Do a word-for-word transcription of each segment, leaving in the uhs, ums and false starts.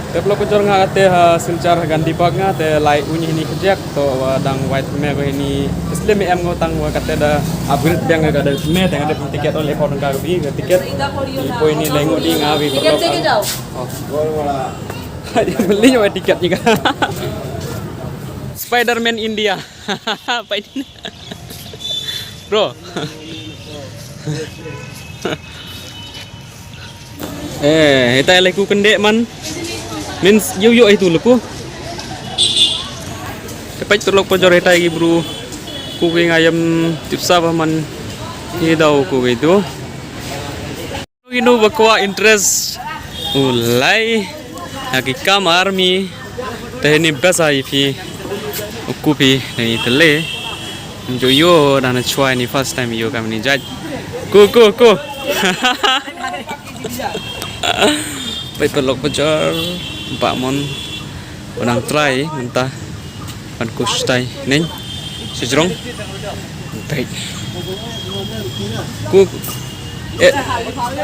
Te paralok pajor, nga kate ha Silchar ha Gandhi Park nga te lai uñ hini kjek to wa dang wai thymme ko hini, isliye me em ngo tang wa kate da upgrade biang ka da thymme te nga da ticket ole hor ka bi ka ticket. Ko hini lai ngo di nga bi paralok. Oh. Beli wa ticket ni ka. Spider-Man India. Bro. Eh, hitai leku kendek man. Means yu yu itu leku. Tepat terlok pajor hitai gi bro. Ku ki ngayam tipsa ba man. Hi dau ku ki tu. Inu ba kwah interest u lai ha ki kam army. Te hini best ai phi u ku phi ni tele. Njo yo da na chwa ni first time yo kam ni jaj. Ku ku ku. Pai pelok pejor ba mon. Unang try mynta. Ban kus tai neng. Sejrong. Baik. Ku eh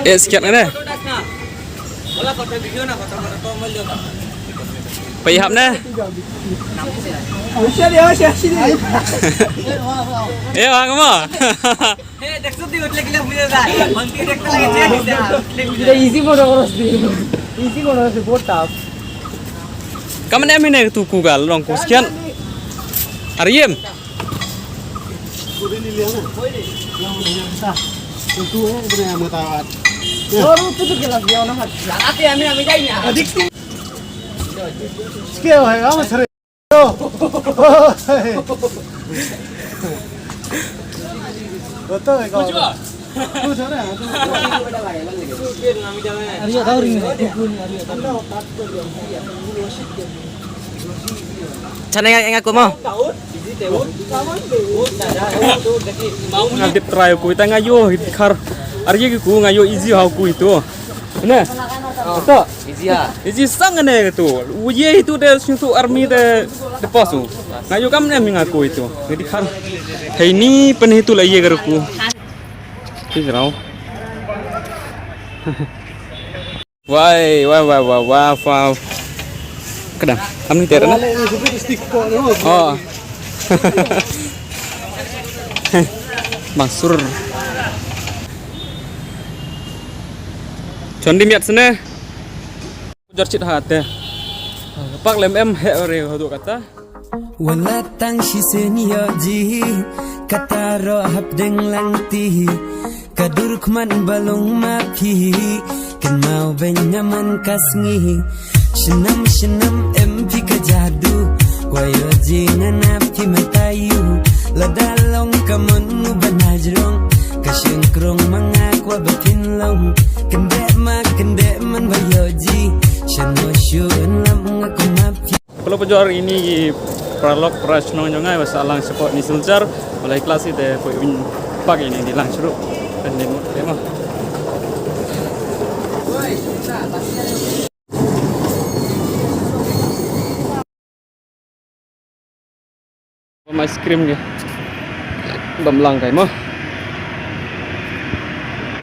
eh sekian kan eh. Pai hap ne. Eh bang mo. Easy mode, easy mode, বহুত tough. Kaman em hine tu ku gal long kus kian. Ariem. Sana nga nga kuma. Nga dep try ku ita nga yo khar. Arye ku nga yo easy ha ku itu. Ne? Ito. Easy ha. Easy sang ne tu. Uye itu de sing tu army de de pasu. Nga yo kam ne mi nga ku itu. Jadi khar. Hai ni pen itu la ye gar ku. Ti rau. Wai wai wai wai wai wai. Kadang. Am ni tera na? Oh. Maksur. Chon di miat sene. Jar chit ha te. Pak lem em he re hadu kata. Wala tang shi senior ji kata ro hap deng lang ti. Ka dur khmat ba long ma phi. Kan mau ben nyaman ka sngi. Shnam shnam em phi ka jadu. Kwa yo ji ngan ap phi matayu. Lada long ka mon ngu ba najrong. Ka sheng krong ma nga kwa ba phin long. Kendek ma kendek man ba yo ji. Shan no shu en lam nga ku ma phi. Paralok pajor ini paralok para shnong jong nga ba sa lang support ni Silchar. Balai kelas ite poi un pak ini di lang shuruh. Dan demo demo. Bam ice cream ke. Bam lang kai mo.